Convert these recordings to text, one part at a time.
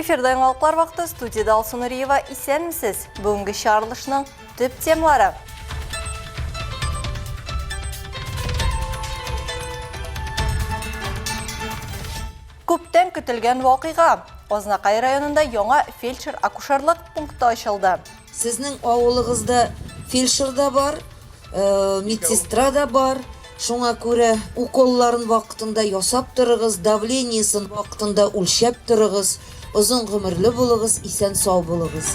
Эфирда яңалыклар вакыты студиядә Алсу Нуриева. Исәнмесез! Бүгенге чыгарылышның төп темалары. Күптән көтелгән вакыйга. Азнакай районында яңа фельдшер-акушерлык пункты ачылды. Сезнең авылыгызда фельдшер да бар, медсестра да бар. Шуңа күрә уколларын вакытында ясап торыгыз, давлениесен вакытында үлчәп торыгыз. Озын гомерле булыгыз, исән-сау булыгыз.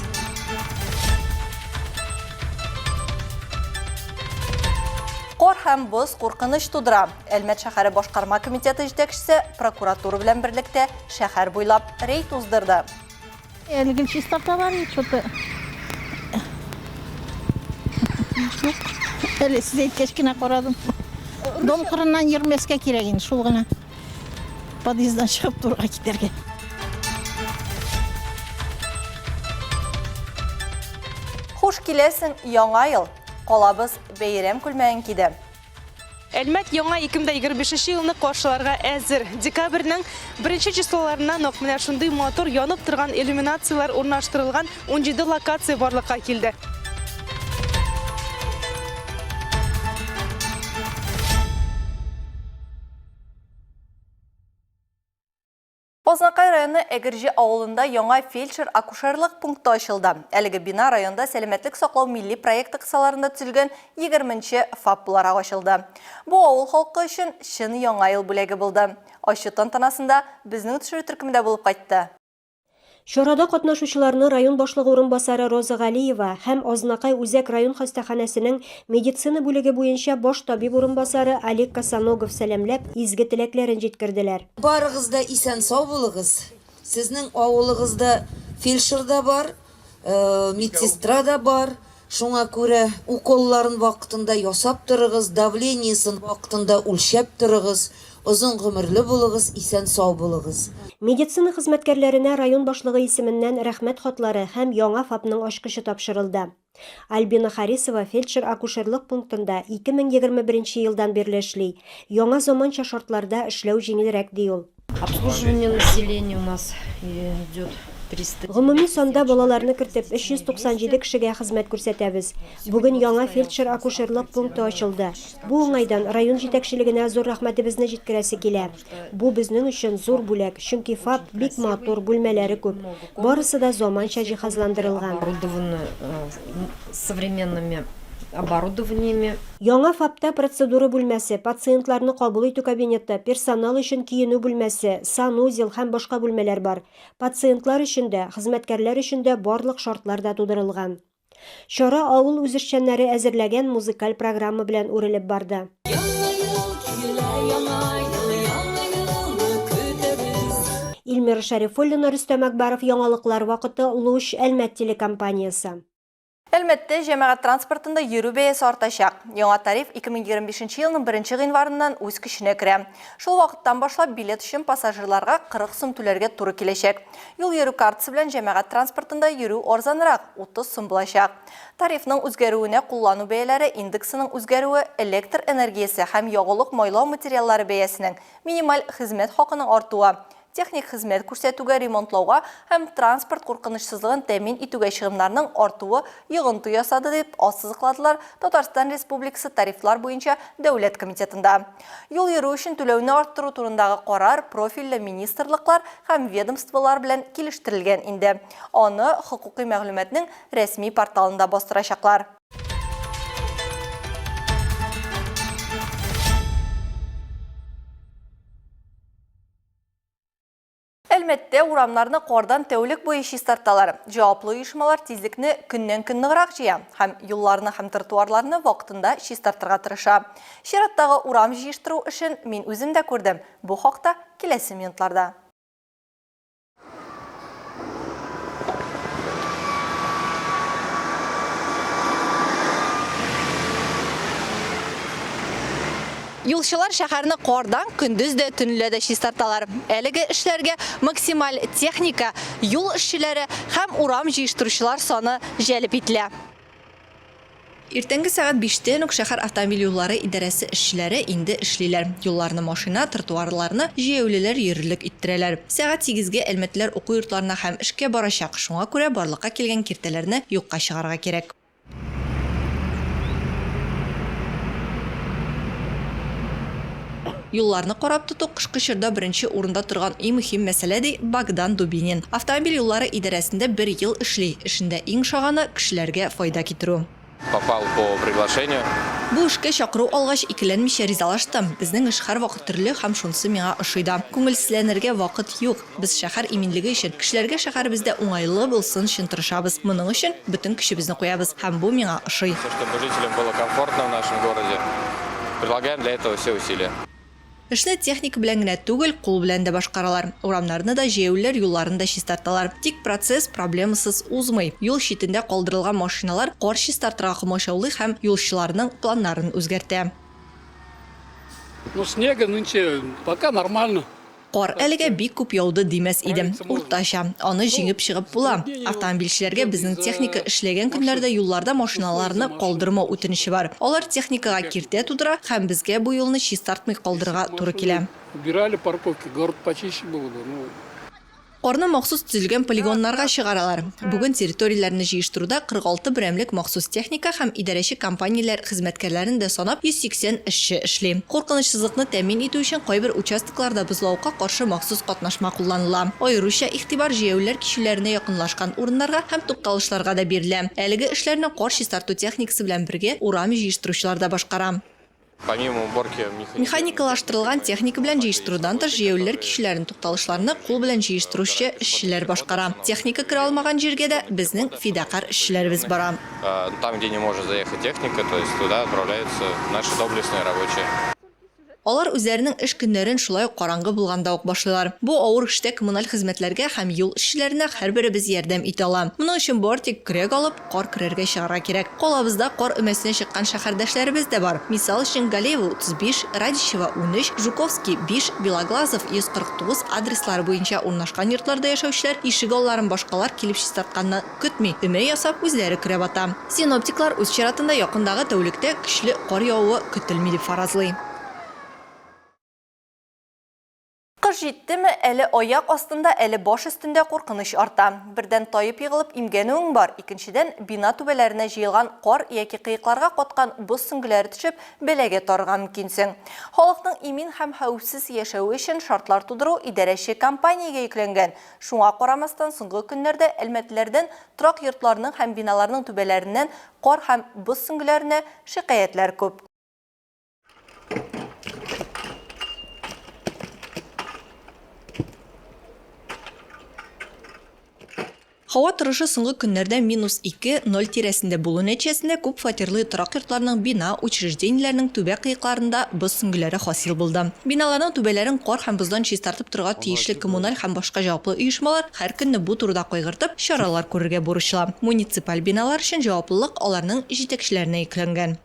Кар һәм боз куркыныч тудыра. Әлмәт шәһәре башкарма комитеты җитәкчесе прокуратура белән берлектә шәһәр буйлап рейд уздырды. Әле гел чистарталар бит, что-то. Юк. Әле сез әйткәч кенә карадым. Дом кырыннан йөрмәскә кирәк инде, шул гына. Подъезддан чыгып турга китәргә. Хуш киләсең, Яңа ел! Калабыз бәйрәм күлмәген киде. Әлмәт яңа 2025 нче елны каршыларга әзер. Декабрьнең беренче числоларыннан ук менә шундый матур янып торган иллюминацияләр урнаштырылган 17 локация барлыкка килде. Азнакай районы Әгерҗе авылында яңа фельдшер-акушерлык пункты ачылды. Әлеге бина районда сәламәтлек саклау милли проекты кысаларында төзелгән 20 нче ФАП буларак ачылды. Бу авыл халкы өчен чын Яңа ел бүләге булды. Ачу тантанасында безнең төшерү төркеме дә булып кайтты. Чарада катнашучыларны район башлыгы урынбасары Роза Галиева һәм Азнакай үзәк район хастаханәсенең медицина бүлеге буенча баш табиб урынбасары Олег Косоногов сәламләп, изге теләкләрен җиткерделәр. Барыгыз да исән-сау булыгыз. Сезнең авылыгызда фельдшер да бар, медсестра да бар. Шуңа күрә уколларын вакытында ясап торыгыз, давлениесен вакытында үлчәп торыгыз, озын гомерле булыгыз, исән-сау булыгыз. Медицина хезмәткәрләренә район башлыгы исеменнән Рәхмәт хатлары һәм яңа ФАПның ачкычы тапшырылды. Альбина Харисова фельдшер-акушерлык пунктында 2021 елдан бирле эшли. Яңа заманча шартларда эшләү җиңелрәк, ди ул. Обслуживание населения у нас идет 300. Гомуми санда балаларны кертеп, 397 кешегә хезмәт күрсәтәбез. Бүген яңа фельдшер-акушерлык пункты ачылды. Бу уңайдан район җитәкчелегенә зур рәхмәтебезне җиткерәсе килә. Бу безнең өчен зур бүләк, чөнки ФАП бик матур, бүлмәләре күп. Барысы да заманча җиһазландырылган. Оборудованы современными оборудованиями. Яңа ФАПта процедура бүлмәсе, пациентларны кабул итү кабинеты, персонал өчен киенү бүлмәсе, санузел һәм башка бүлмәләр бар. Пациентлар өчен дә, хезмәткәрләр өчен дә барлык шартлар да тудырылган. Чара авыл үзешчәннәре әзерләгән музыкаль программа белән үрелеп барды. Яңа ел килә, яңа ел, яңа елны көтәбез. Илмира Шәрифуллина, Рөстәм Әкбаров, Яңалыклар вакыты, Луч, Әлмәт телекомпаниясе. Әлмәттә җәмәгать транспортында йөрү бәясе артачак. Яңа тариф 2025 нче елның беренче гыйнварыннан үз көченә керә. Шул вакыттан башлап билет өчен пассажирларга 40 сум түләргә туры киләчәк. Юл йөрү картасы белән җәмәгать транспортында йөрү арзанрак, 30 сум булачак. Тарифның үзгәрүенә куллану бәяләре индексының үзгәрүе, электр энергиясе һәм ягулык-майлау материаллары бәясенең, минималь хезмәт хакының артуы, техник хезмәт күрсәтүгә, ремонтлауга һәм транспорт куркынычсызлыгын тәэмин итүгә чыгымнарның артуы йогынты ясады, дип ассызыкладылар Татарстан Республикасы Тарифлар буенча дәүләт комитетында. Юл йөрү өчен түләүне арттыру турындагы карар профильле министрлыклар һәм ведомстволар белән килештерелгән инде. Аны хокукый мәгълүматның рәсми порталында бастырачаклар. Әлмәттә урамнарны кардан тәүлек буе чистарталар. Җаваплы оешмалар тизлекне көннән-көн ныграк җыя һәм юлларны һәм тротуарларны вакытында чистартырга тырыша. Чираттагы урам җыештыру эшен мин үзем дә күрдем. Бу хакта киләсе минутларда. Юлчылар шәһәрне кардан көндез дә, төнлә дә чистарталар. Әлеге эшләргә максималь техника, юл эшчеләре һәм урам җыештыручылар саны җәлеп ителә. Иртәнге сәгать биштән үк шәһәр автомобиль юллары идарәсе эшчеләре инде эшлиләр. Юлларны машина, тротуарларны җәяүлеләр йөрерлек иттерәләр. Сәгать сигезгә әлмәтлеләр уку йортларына һәм эшкә барачак, шуңа күрә барлыкка килгән киртәләрне юкка чыгарырга кирәк. Юлларны карап тоту кышкы чорда беренче урында торган иң мөһим мәсьәлә, ди Богдан Дубинин. Автомобиль юллары идарәсендә бер ел эшли. Эшендә иң ошаганы, кешеләргә файда китерү. Попал по приглашению. Бу эшкә чакыру алгач, икеләнмичә ризалаштым. Безнең эш һәрвакыт төрле һәм шунысы миңа ошый да. Күңелсезләнергә вакыт юк. Без шәһәр иминлеге өчен, кешеләргә шәһәребездә уңайлы булсын өчен тырышабыз. Моның өчен бөтен көчебезне куябыз һәм бу миңа ошый. Все, чтобы жителям было комфортно в нашем городе, прилагаем для этого все усилия. Эшне техника белән генә түгел, кул белән дә башкаралар. Урамнарны да, җәяүлеләр юлларын да чистарталар. Тик процесс проблемасыз узмый. Юл читендә калдырылган машиналар кар чистартырга комачаулый һәм юлчыларның планнарын үзгәртә. Ну, снега нынче пока нормально. Кар әлегә бик күп яуды димәс идем. Уртача. Аны җиңеп чыгып була. Автомобильчеләргә безнең техника эшләгән көннәрдә юлларда машиналарны калдырмау үтенече бар. Алар техникага киртә тудыра һәм безгә бу юлны чистартмый калдырырга туры килә. Убирали парковки, город почище было бы, ну. Карны махсус төзелгән полигоннарга чыгаралар. Бүген территорияләрне җыештыруда 46 берәмлек махсус техника һәм идарәче компанияләр хезмәткәрләрен дә санап 180 эшче эшли. Куркынычсызлыкны тәэмин итү өчен кайбер участокларда бозлавыкка каршы махсус катнашма кулланыла. Аеруча игътибар җәяүлеләр кичүләренә якынлашкан урыннарга һәм тукталышларга да бирелә. Әлеге эшләрне кар чистарту техникасы белән бергә урам җыештыручылар да башкара. Механикалаштырылган техника белән җыештырудан тыш, җәяүлеләр кичүләрен, тукталышларны кул белән җыештыручы эшчеләр башкара. Техника керә алмаган җиргә дә безнең фидакарь эшчеләребез бара. Там, где не может заехать техника, то есть туда отправляются наши доблестные рабочие. Алар үзләренең эш көннәрен шулай ук караңгы булганда ук башлыйлар. Бу авыр эштә коммуналь хезмәтләргә һәм юл эшчеләренә һәрберебез ярдәм итә ала. Моның өчен бары тик көрәк алып, Кар көрәргә чыгарга кирәк. Калабызда кар өмәсенә чыккан шәһәрдәшләребез дә бар. Мисал өчен, Галеева 35, Радищева 13, Жуковский 5, Белоглазов 149 адреслары буенча урнашкан йортларда яшәүчеләр ишек алларын башкалар килеп чистартканны көтми, өмә ясап, үзләре көрәп ата. Синоптиклар үз чиратында якындагы тәүлектә көчле кар явуы көтелми дип фаразлый. Кыш җиттеме, әле аяк астында, әле баш өстендә куркыныч арта. Бердән таеп егылып имгәнүең бар, икенчедән, бина түбәләренә җыелган кар яки кыекларга каткан боз сөңгеләре төшеп, бәлагә тарырга мөмкинсең. Халыкның имин һәм хәвефсез яшәве өчен шартлар тудыру идарәче компаниягә йөкләнгән. Шуңа карамастан, соңгы көннәрдә әлмәтлеләрдән торак йортларның һәм биналарның түбәләреннән кар һәм боз сөңгеләренә шикаятьләр күп. Һава торышы соңгы көннәрдә минус 2, ноль тирәсендә булу нәтиҗәсендә күп фатирлы торак йортларның бина, учреждениеләрнең түбә кыекларында боз сөңгеләре хасил булды. Биналарның түбәләрен кар һәм боздан чистартып торырга тиешле коммуналь һәм башка җаваплы оешмалар һәр көнне бу турыда кайгыртып, чаралар күрергә бурычлы. Муниципаль биналар өчен җаваплылык аларның җитәкчеләренә йөкләнгән.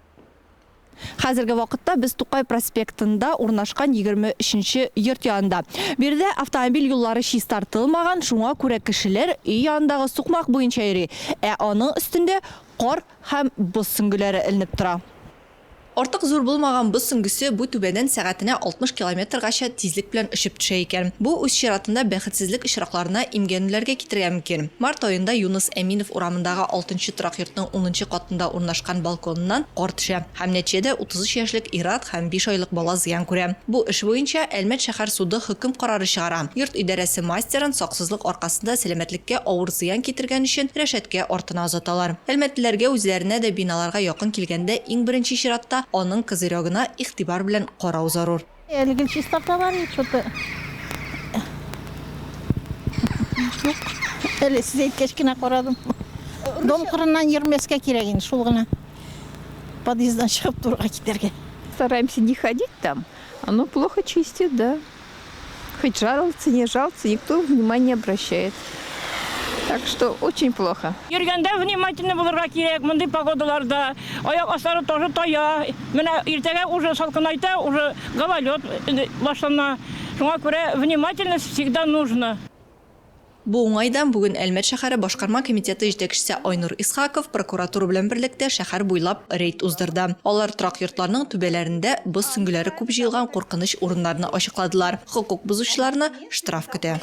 Хәзерге вакытта без Тукай проспектында урнашкан 23 нче йорт янында. Биредә автомобиль юллары чистартылмаган, шуңа күрә кешеләр өй янындагы сукмак буенча йөри, ә аның өстендә кар һәм боз сөңгеләре эленеп тора. Артык зур булмаган боз сөңгесе бу түбәдән сәгатенә 60 километргача тизлек белән очып төшә икән. Бу, үз чиратында, бәхетсезлек очракларына, имгәнүләргә китерергә мөмкин. Март аенда Юныс Әминов урамындагы алтынчы торак йортның унынчы катында урнашкан балконыннан кар төшә һәм нәтиҗәдә 33 яшьлек ир-ат һәм биш айлык бала зыян күрә. Бу эш буенча Әлмәт шәһәр суды хөкем карары чыгара. Йорт идарәсе мастерын саксызлык аркасында сәламәтлеккә авыр зыян китергән өчен рәшәткә артына озаталар. Әлмәтлеләргә үзләренә дә биналарга якын килгәндә иң беренче чиратта аның козырегына игътибар белән карау зарур. Әле гел чистарталар и что-то. Юк. Әле сез әйткәч кенә карадым. Дом кырыннан йөрмәскә кирәк инде, шул гына. Подъезддан чыгып турыга китәргә. Стараемся не ходить там, оно плохо чистит, да. Хоть жаловаться, не жаловаться, никто внимания не обращает. Так что очень плохо. Йөргәндә внимательно булырга кирәк, мондый погодаларда. Аяк аслары тоже тая. Менә иртәгә уже салкынайта, уже гололед башлана. Шуңа күрә внимательность всегда нужно. Бу уңайдан бүген Әлмәт шәһәре башкарма комитеты җитәкчесе Айнур Исхаков прокуратура белән берлектә шәһәр буйлап рейд уздырды. Алар торак йортларның түбәләрендә боз сөңгеләре күп җыелган куркыныч урыннарны ачыкладылар. Хокук бозучыларны штраф көтә.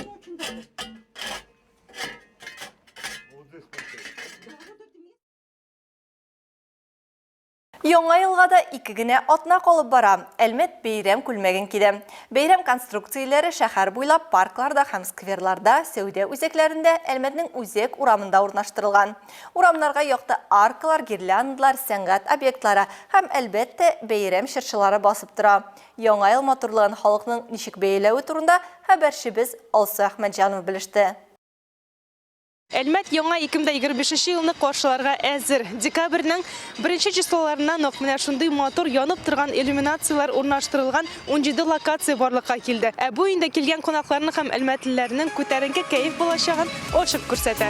Яңа елга да ике генә атна калып бара. Әлмәт бәйрәм күлмәген киде. Бәйрәм конструкцияләре шәһәр буйлап паркларда һәм скверларда, сәүдә үзәкләрендә, Әлмәтнең үзәк урамында урнаштырылган. Урамнарга якты аркалар, гирляндалар, сәнгать объектлары һәм, әлбәттә, бәйрәм чыршылары басып тора. Яңа ел матурлыгын халыкның ничек бәяләве турында хәбәрчебез Алсу Әхмәтҗанова белеште. Әлмәт яңа 2025 елны каршыларга әзер. Декабрьнең беренче числоларыннан ук менә шундый матур янып торган иллюминацияләр урнаштырылган 17 локация барлыкка килде. Ә бу инде килгән кунакларның һәм әлмәтлеләрнең күтәренке кәеф булачагын ачык күрсәтә.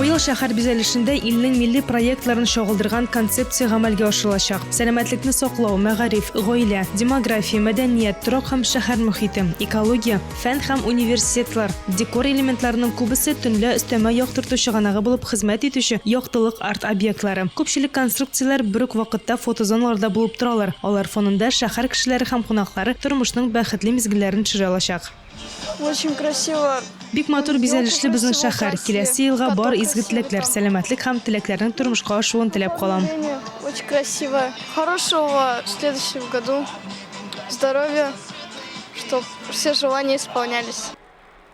Быел шәһәр бизәлешендә илнең милли проектларын чагылдырган концепция гамәлгә ашырылачак. Сәламәтлекне саклау, мәгариф, гаилә, демография, мәдәният, торак һәм шәһәр мохите, экология, фән һәм университетлар, декор элементларының күбесе төнлә өстәмә яктырту чыганагы булып хезмәт итүче яктылык арт-объектлары. Күпчелек конструкцияләр бер үк вакытта фотозоналарда булып торалар, алар фонында шәһәр кешеләре һәм кунаклары тормышның бәхетле мизгелләрен төшерә алачак. Очень красиво. Бик матур бизәлешле безнең шәһәр. Киләсе елга бар изге теләкләр, сәламәтлек һәм теләкләрнең тормышка ашуын теләп калам. Очень красиво. Хорошего в следующем году. Здоровья, чтоб все желания исполнялись.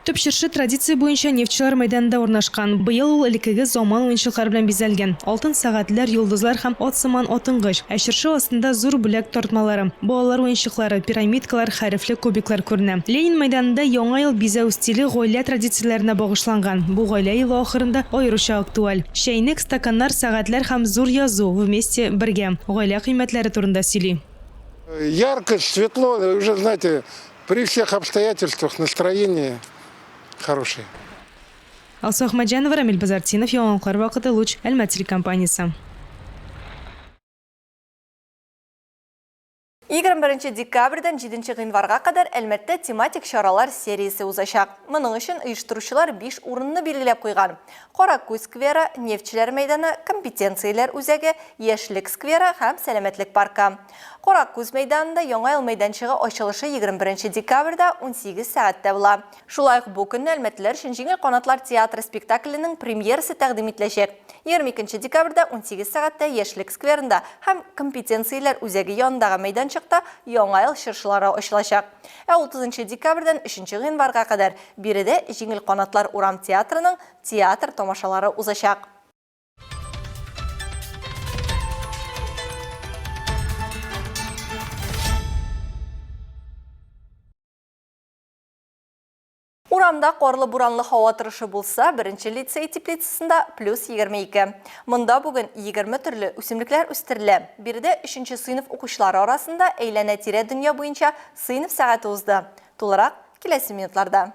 Төп чыршы традиция буенча Нефтьчеләр мәйданында урнашкан. Быел ул элеккеге заман уенчыклары белән бизәлгән, алтын сәгатьләр, йолдызлар һәм ат сыман атынгыч. Ә чыршы астында зур бүләк тартмалары, балалар уенчыклары, пирамидкалар, хәрефле кубиклар күренә. Ленин мәйданында Яңа ел бизәү стиле гаилә традицияләренә багышланган. Бу гаилә елы ахырында аеруча актуаль. Чәйнек, стаканнар, сәгатьләр һәм зур язу, Вместе, бергә, гаилә кыйммәтләре турында сөйли. Ярко, светло, уже, знаете, при всех обстоятельствах настроение хорошее. Алсу Әхмәтҗанова, Рамил Базартдинов, Яңалыклар вакыты, Луч, Әлмәт телекомпаниясе. 21 декабрьдән 7 гыйнварга кадәр Әлмәттә тематик чаралар сериясе узачак. Моның өчен оештыручылар биш урынны билгеләп куйган. Каракүз скверы, Нефтьчеләр мәйданы, Компетенцияләр үзәге, Яшьлек скверы һәм Сәламәтлек паркы. Каракүз мәйданында Яңа ел мәйданчыгы ачылышы 21 декабрьдә 18 сәгатьтә була. Шулай ук бу көнне әлмәтлеләр өчен Җиңел канатлар театры спектакленең премьерасы тәкъдим ителәчәк. 22 декабрьдә 18 сәгатьтә Яшьлек скверында һәм Компетенцияләр үзәге янындагы мәйданчыкта Яңа ел чыршылары ачылачак. Ә 30 декабрьдән 3 гыйнварга кадәр биредә Җиңел канатлар урам театрының театр тамашалары узачак. Урамда карлы-буранлы һава торышы булса, беренче лицей теплицасында плюс 22. Монда бүген 20 төрле үсемлекләр үстерелә. Биредә өченче сыйныф укучылары арасында әйләнә-тирә дөнья буенча сыйныф сәгате узды. Тулырак, киләсе минутларда.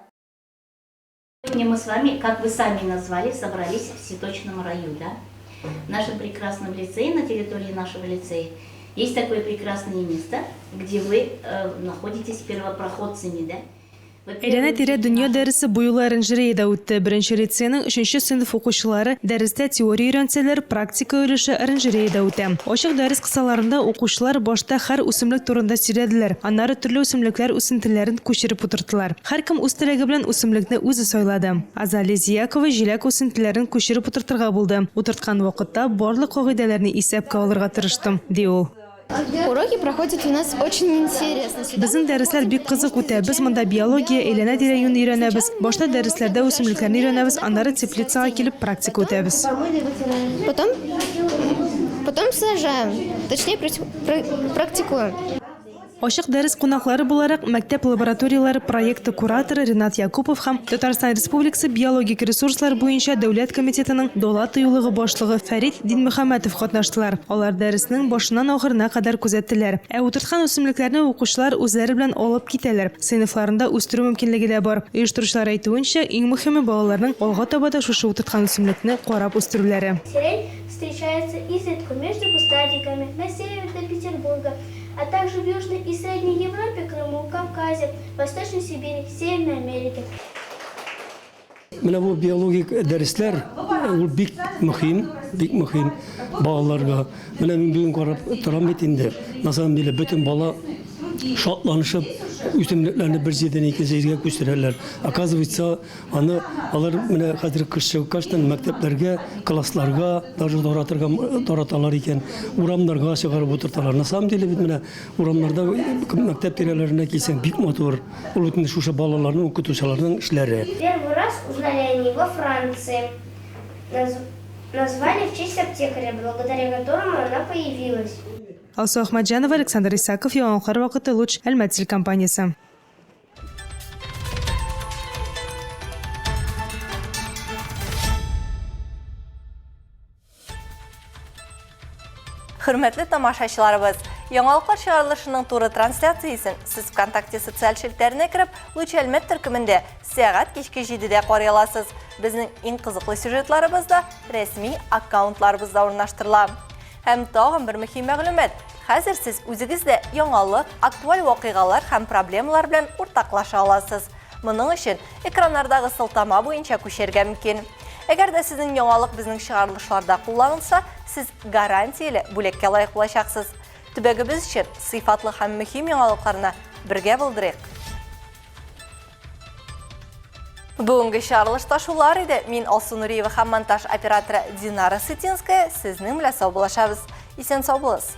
Сегодня мы с вами, как вы сами назвали, собрались в цветочном раю, да? В нашем прекрасном лицее, на территории нашего лицея, есть такое прекрасное место, где вы э, находитесь первопроходцами, да? Әйләнә-тирә дөнья дәресе бу юлы оранжереяда үтте. Беренче лицейның өченче сыйныф укучылары дәрестә теория өйрәнсәләр, практика өлеше оранжереяда үтә. Ачык дәрес кысаларында укучылар башта һәр үсемлек турында сөйләделәр, аннары төрле үсемлекләр үсентеләрен күчереп утырттылар. Һәркем үз теләге белән үсемлекне үзе сайлады. Азалия Зиякова җиләк үсентеләрен күчереп утыртырга булды. Утырткан вакытта барлык кагыйдәләрне исәпкә алырга тырыштым, ди ул. Уроки проходят у нас очень интересно. Безнең дәресләр бик кызык үтә. Без монда биология, әйләнә-тирә-юнь өйрәнәбез. Башта дәресләрдә үсемлекләрне өйрәнәбез, аннары теплицага килеп практика үтәбез. Потом, потом сажаем, точнее практикуем. Ачык дәрес кунаклары буларак мәктәп лабораторияләре проекты кураторы Ренат Якупов һәм Татарстан Республикасы биологик ресурслар буенча дәүләт комитетының Дала тыюлыгы башлыгы Фәрит Динмөхәммәтов катнаштылар. Алар дәреснең башыннан ахырына кадәр күзәттеләр. Ә утырткан үсемлекләрне укучылар үзләре белән алып китәләр, сыйныфларында үстерү мөмкинлеге дә бар. Оештыручылар әйтүенчә, иң мөһиме, балаларның алга таба да шушы утырткан үсемлекне карап үстерүләре. Сирень встречается изредка между кустарниками на севере до Петербурга, а также в Южной и Средней Европе, Крыму, Кавказе, Восточной Сибири, Северной Америке. Менә бу биологик дәресләр ул бик мөһим, бик мөһим балаларга. Менә мин бүген карап торам бит инде. На самом деле бөтен бала шатланышып үсемлекләрне бер җирдән икенче җиргә күчерәләр. Оказывается, Аны алар менә хәзер кыш чыккачтан мәктәпләргә, классларга даже таратырга тараталар икән. Урамнарга чыгарып утырталар. На самом деле бит менә урамнарда мәктәп тирәләренә килсәң бик матур. Ул бит инде шушы балаларның, укытучыларның эшләре. Первый раз узнали они во Франции. Назвали в честь аптекаря, благодаря которому она появилась. Алсу Әхмәтҗанова, Александр Исаков, Яңалыклар вакыты, Луч, Әлмәт телекомпаниясе. Хөрмәтле тамашачыларыбыз, яңалыклар чыгарылышының туры трансляциясен сез ВКонтакте социаль челтәренә кереп, Луч Әлмәт төркемендә сәгать кичке 7-дә карый аласыз. Безнең иң кызыклы сюжетларыбыз да рәсми аккаунтларыбызда урнаштырыла. Һәм тагын бер мөһим мәгълүмат. Хәзер сез үзегез дә яңалык, актуаль вакыйгалар һәм проблемалар белән уртаклаша аласыз. Моның өчен экраннардагы сылтама буенча күчәргә мөмкин. Әгәр дә сезнең яңалык безнең чыгарылышларда кулланылса, сез гарантияле бүләккә лаек булачаксыз. Төбәгебез өчен сыйфатлы һәм мөһим яңалыкларны бергә булдырыйк! Бүгенге чыгарылышта шулар иде. Мин Алсу Нуриева һәм монтаж операторы Динара Сытинская сезнең белән саубуллашабыз. Исән сау булыгыз.